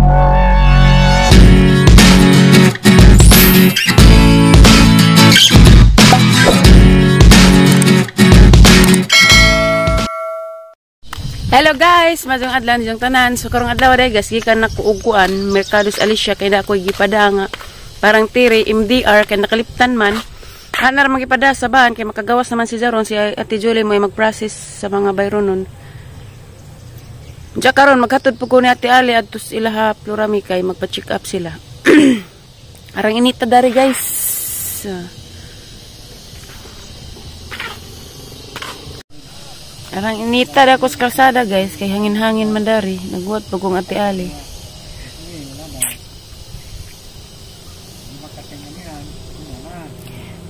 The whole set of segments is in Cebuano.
Hello guys, maayong adlaw ninyong tanan. So karong adlaw day guys, gikan na ko og kuan, Mercado sa Alicia kay na ako gipada nga parang tiri MDR kay nakaliptan man. Ana ra magipada sa bahan kay makagawas naman si Jaron, si Ate Julie mo mag-process sa mga bayronon. Diya karon maghatod po ko ni Ate Ali adto sa ilaha Plurami kay magpa-check up sila. Arang inita dari guys. Arang inita da ko sa kalsada guys kay hangin-hangin man dari. Nagbuhat po kong Ate Ali.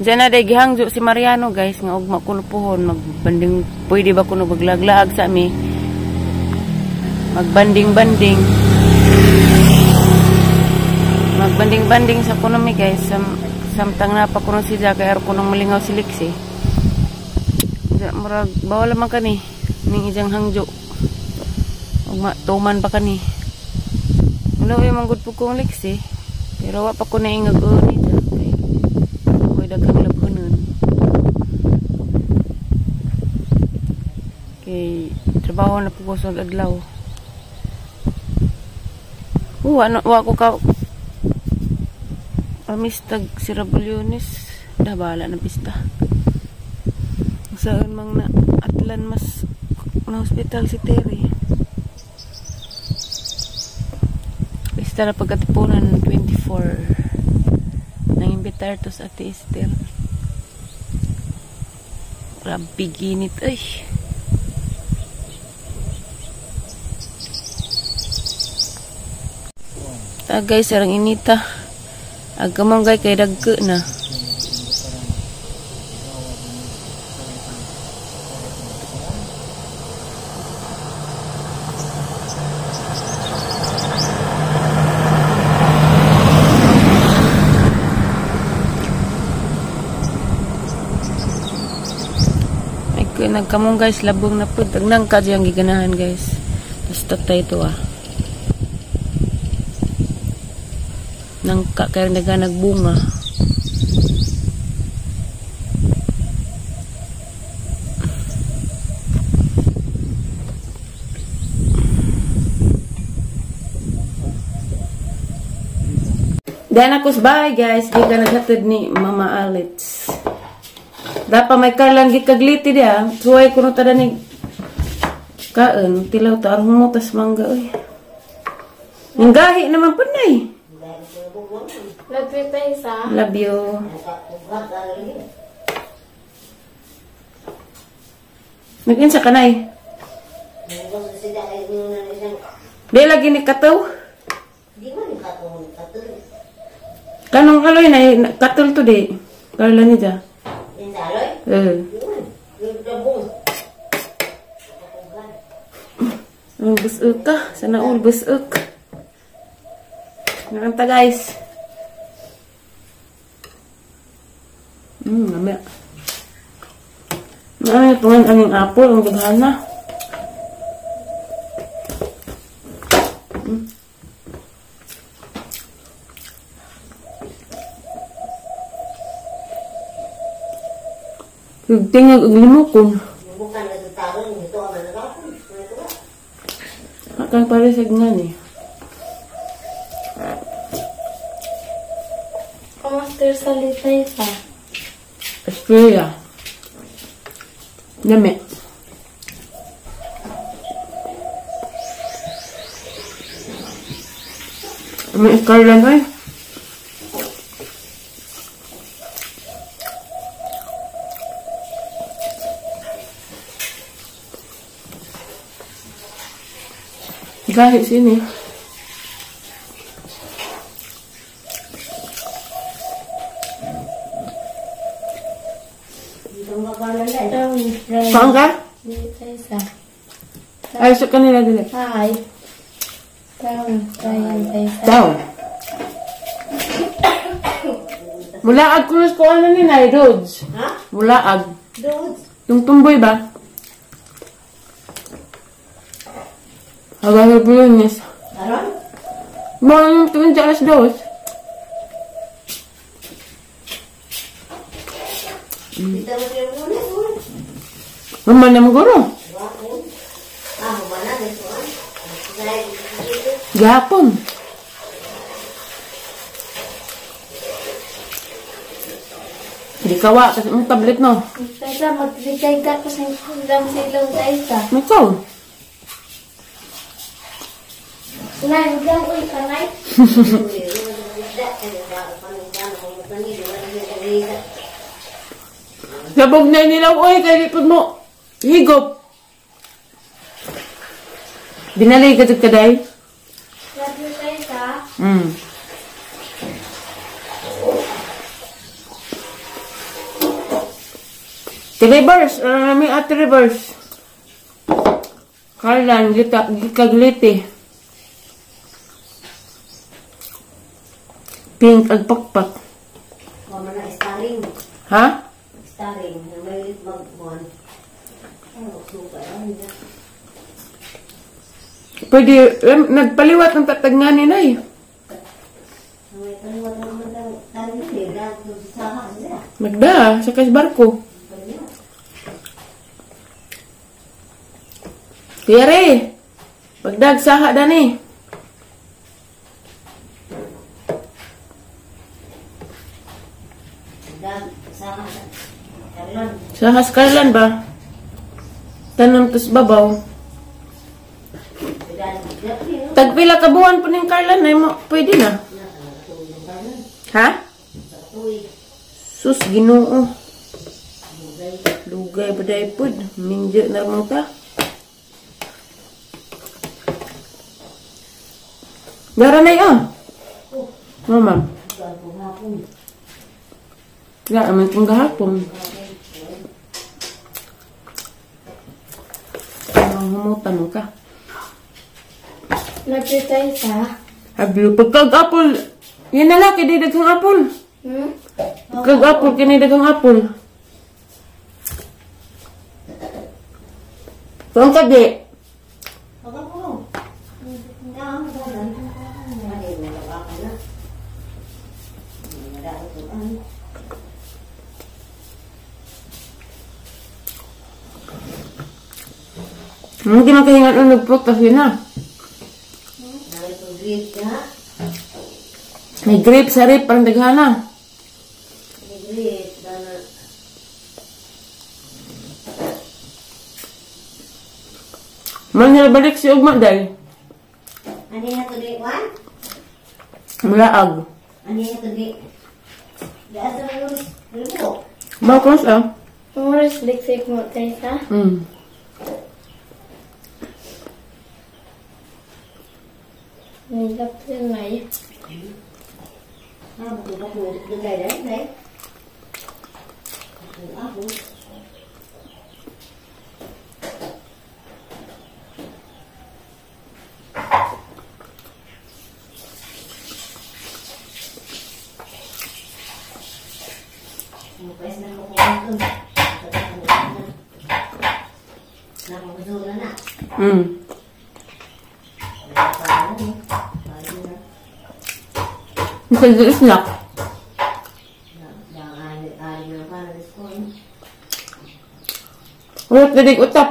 Diyan na day gihangjo si Mariano guys nga ugma kuno puhon magbanding, pwede ba kuno maglaglaag sa mi? Magbanding-banding. Magbanding-banding sa kuno mi guys. Samtang napa kuno si Jack kay aron kunong malingaw si Lexi. Murag bawal man kani ning ijang hangjo. Ugma tuman pa kani. Ano ay manggod po kong Lexi. Pero wa pa ko naingag ni Jack kay koy daghang labhonon. Kay trabaho na po ko sa adlaw. Ano, wa ko ka pamistag si Rabulyones. Dah bahala na pista. Saan mang na atlan mas na hospital si Terry. Pista na pagkatipunan 24. Nang imbitar to sa Ate Esther. Grabe ginit ay. Ta guys, sarang inita. Agkamanggay kay dagko na. Ay, nagkamong guys, labong na po. Tagnang ka diyang giganahan guys. Basta tayo ito ah. Nangka kaya naganagbunga. Dahil ako sa bahay guys, di ka naghatid ni Mama Alitz. Dapa may karlang gikagliti diya. Suway kuno tada ni kaon, tilaw ta ang humutas mangga oy. Yung gahi naman punay. Love you, Tessa. Love you. Nag-insa ka na eh. Di lagi ni kataw. Kanong aloy na katul to di. Karla ni ja. Eh. Ang busuk ka. Sana all busuk. Nakanta guys. Lami. Ay, tungan aning apple ang daghan na. Tingag og limokon. Akan pare sa ngani. Kamaster sa litay pa. Australia. Lami. May ikarlan ay. Gahi sini. Saan ka? Ay, sa kanila dili. Hi. Down. Mulaag ko ko ano ni Nay Roads. Ha? Mulaag. Roads. Yung tumboy ba? Hagal po yun, yes. Aron? Mga tuwing sa alas 2. Mama na maguro. Gapon. Di kawa kasi mong tablet no. Taysa, magbigay ka ko sa ilong taysa. Ikaw. Nandang uy kanay. Sabog na nilaw oy kay lipod mo. Higop. Binalay ka kaday. Love you, taysa. Reverse, may at reverse. Karlan, gikagliti. Pink ag pakpak. Mama na starring. Ha? Starring na may magbuwan. Pwede nagpaliwat ang tatag nga ni Nay. Magda sa kas barko. Kaya pagdag saha dani. Saha sa Karlan ba? Tanom tos babaw. Tagpila ka buwan po ning Karlan ay mo pwede na. Ha? Sus Ginoo. Lugay ba day pod? Minjo na ramang ta. Daranay ah. Mama. Ya, aman kong gahapon. Humutan mo ka. Love you, taysa. Ablo, pagkag-apple. Yan na lang, kini daghang apple. Pagkag-apple, kini daghang apple. Tuang ka, di. Hindi man kahingan ang nagprutas yun na. May grape sa rip, parang daghana. Man nila balik si Ugma, day. Ano yung tuloy, Juan? Mulaag. Ano yung tuloy? Dahil sa mga Bakos, ah. Oras, liksik mo, taysa. Nilap yun ay. Nag-snack. Wala pwedeng utap.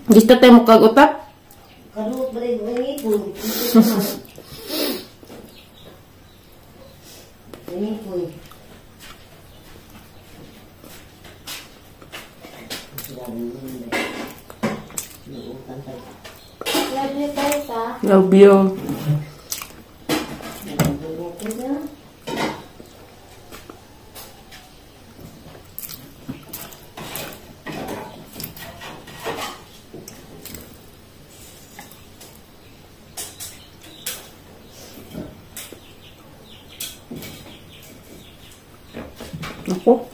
Gusto tayo mo kag-utap? Love you, taysa. Love you. Ako.